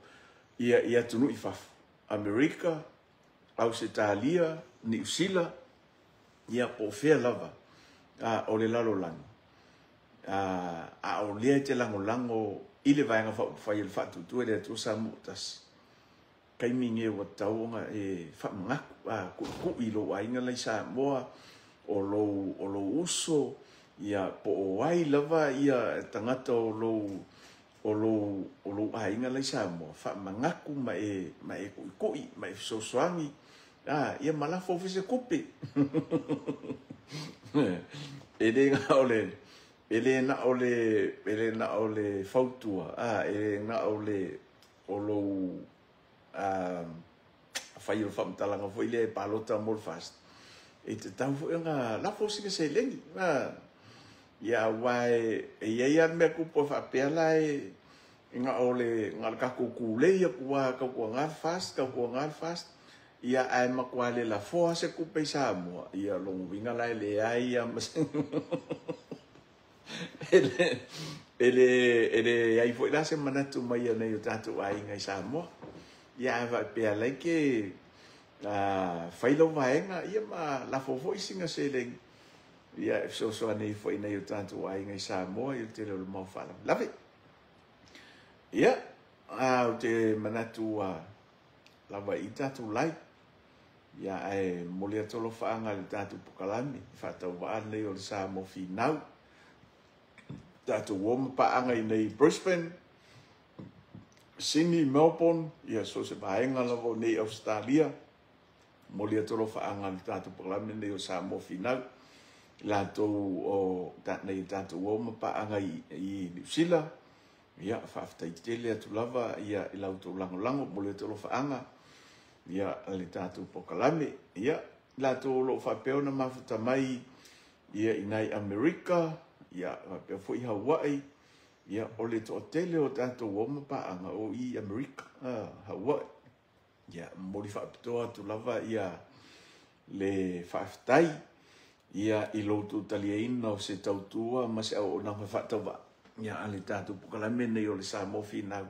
ia i atunuu i fafo, Amerika, Ausetalia, Niu Sila, ia po o fea lava o le lalolagi, a o lea te lagolago i le Vaega Faaupufai o le Faatuatua i le Atua Samoa ua Tasi, taimi nei ua tatau ona e faamanatu, tuitui i lou aiga la i Samoa, o lou uso, ia po o ai lava ia tagata o lou aiga la i Samoa, faamanatu ma e tuitui, ma e fesoasoani, ia ma lafo foi se tupe. E le na o le fautua, e le na o le o lou fai o le faamatalaga foi lea e palota mo le FAST, e tatau foi ona lafo sina seleni. Ia aua e i ai lava le mea tupu e faapea la e na o le tatou tulei atu lava tautuana le FAST, tautuana le FAST, ia ae matua le lafoa se tupe i Samoa, ia lona uiga la e leai lava ma se e leai foi la se manatu mai e nai o tatou aiga i Samoa. Ia a faapea laite fai lau vaega, ia ma lafo foi sina seleni, ia e fesoasoani foi nai o tatou aiga i Samoa i le tele o le mau faalavelave. Ia, ou te manatu lava i tatou live, ia ae momoli atu alofaaga i le tatou polokalame faatauvaa lenei o le Samoa Finau. Tatou uo ma paaga i nei Brisbane, Sydney, Melbourne, ia so o se vaega lava o nei Ausetalia, momoli atu alofaaga i le tatou polokalame lenei o Samoa Finau. I latou o nei tatou uo ma paaga i Niu Sila, ia faafetai tele atu lava ia i la outou lagolago, momoli atu alofaaga ia le tatou polokalame. Ia i latou o lo o faapea ona mafuta mai ia i nai Amerika, ia faapea foi Hawaii, ia o le toatele o tatou uo ma paaga o i Amerika, Hawaii. Ia momoli faapitoa atu lava ia le faafetai ia i lo outou taliaina o se tautua ma se auaunaga faatauvaa ia a le tatou polokalame nei o le Samoa Finau.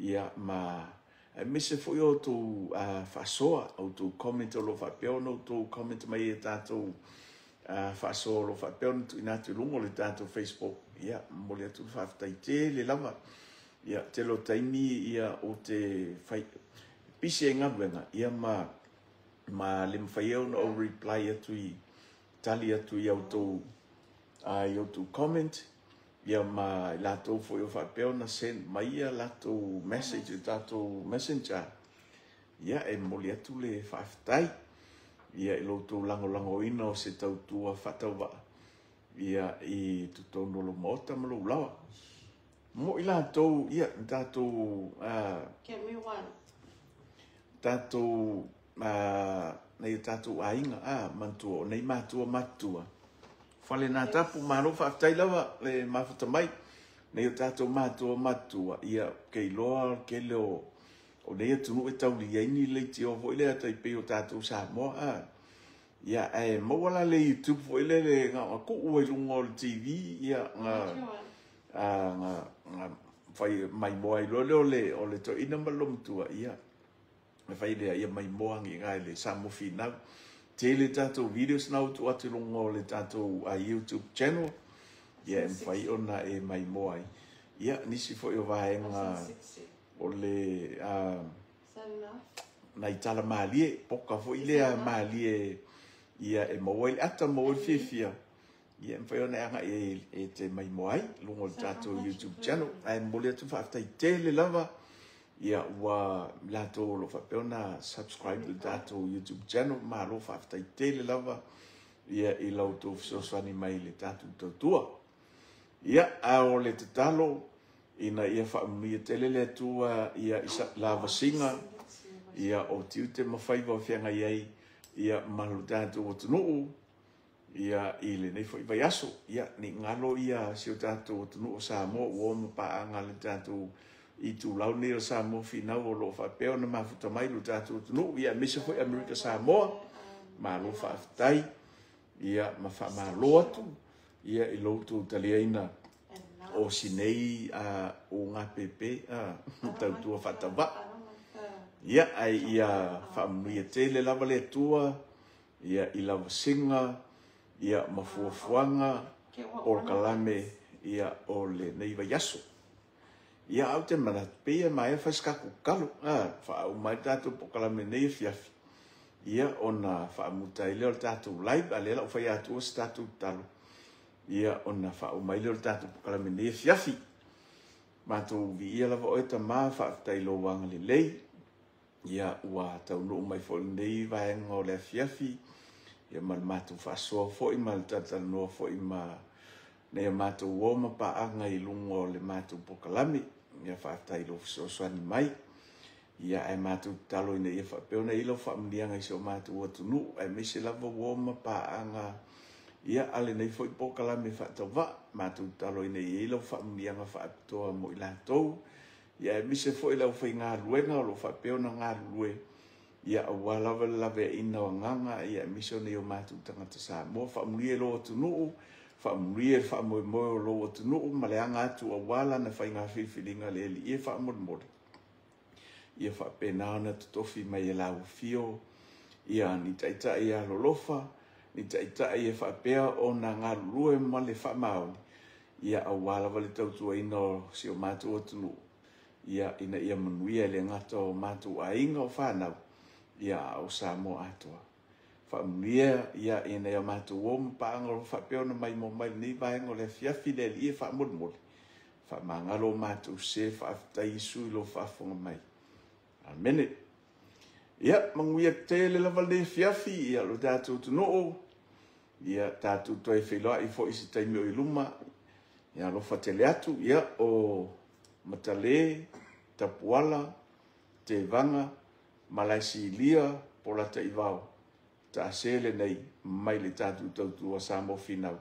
Ia ma aemaise foi o outou faasoa, outou comment o lo o faapea ona outou comment mai e tatou faasoa o lo o faapea ona tuuina atu i luga o le tatou Facebook. Ia momoli atu le faafetai tele lava. Ia tele o taimi ia ou te fai pisi ai galuega ia ma le mafai ai ona ou reply atu i tali atu i outou comment. Ia ma i latou foi o faapea ona send mai ia latou message i tatou messenger. Ia e momoli atu le faafetai ia i lo outou lagolagoina o se tautua faatauvaa ia i totonu o lo maota ma lou lawa. Mo i latou ia tatou Get me one. Tatou nei tatou aiga manatua o nei matua matutua. Fale nā tapu malo faafetai lava le mafuta mai nei o tatou matua matutua ia ke iloa kele o nei atunuu e tauli ai ni leitio foi lea tai pei o tatou Samoa. Ia ae maua la le YouTube foi lele nga kuu ai luga o le TV ia nga fai mai moa i loa lea o le toeaina ma le lomatua ia e fai lea ia mai moa ngi ngai le Samoa Finau. Tele tatou videos na atu atu i luga o le tatou YouTube channel ia e mafai ona e mai moa ai. Ia nisi foi o vaega o le nai tala malie poka foi lea malie ia e maua i le ata maua i le fiafia ia e mafai ona aga e te mai moa ai luga o le tatou YouTube channel. Ae momoli atu faafetai tele lava ia ua latou o lo o faapea ona subscribe le tatou YouTube channel. Malo faafetai tele lava ia i la outou fesoasoani mai le tatou tautua. Ia a o le tatalo ina ia faamanuia tele le Atua ia i lavasiga ia o tiute ma faiva o feagai ai ia ma lo tatou atunuu ia i lenei foi vaiaso. Ia ni galo ia si o tatou atunuu o Samoa ua ma paaga le tatou itulau nei o Samoa Finau o lo o faapea ona mafuta mai lo tatou atunuu ia aemaise foi Amerika Samoa. Malo faafetai ia ma faamalo atu ia i lo outou taliaina o sinei o ngā pepe tautua faatauvaa. Ia ai ia faamanuia tele lava le Atua ia i lavasiga ia ma fuafuaga o kalame ia o lenei vaiaso. Ia au te manatu pei e maea fai se tatou tatalo faauma ai le tatou polokalame nei afiafi ia ona faamuta ai lea o le tatou live a lea lau fai atua se tatou tatalo ia ona faauma ai lea o le tatou polokalame nei afiafi. Matou viia lava oe Tama, faafetai i lou agalelei ia ua taunuu mai foi lenei vaega o le afiafi ia ma le matou faasoa foi ma le talatalanoa foi ma nei matou uo ma paaga i luga o le matou polokalame. Ia faafetai i lou fesoasoani mai ia ae matou tatalo ina ia faapea ona i ai lau faamanuiaga i si o matou atunuu aemaise lava uo ma paaga ia a lenei foi polokalame faatauvaa. Matou tatalo ina ia i ai lau faamanuiaga faapitoa mo i latou ia aemaise foi le aufaigaluega o lo o faapea ona galulue ia aua lava le laveaiina o agaga ia aemaise o nei o matou tagata Samoa. Faamanuia i lou atunuu, faamanuia i le faamoemoe o lou atunuu ma le aga atu aua lana faiga filifiliga le Alii e faamolemole. Ia faapena ona totofi mai e lau afio ia ni taitai alolofa, ni taitai e faapea ona galulue ma le faamaoni ia aua lava le tautuaina o si o matou atunuu ia ina ia manuia e le gata o matou aiga o fanau ia a o Samoa atoa. Faamanuia ia i nai a matou uo ma paaga o lo o faapea ona maimoa mai i lenei vaega o le afiafi. Le Alii e faamolemole, faamagalo o matou sese, faafetai Iesu i lou faafofoga mai. Amene. Ia, manuia tele lava lenei afiafi, ia lo tatou atunuu, ia tatou toe feiloai foi i se taimi o i luma, ia alofa tele atu. Ia, o Matale, Tapuala, Tevaga, Malaesilia, Polataivao, taase lenei mai le tatou tautua Samoa Finau,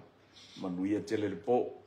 manuia tele le po.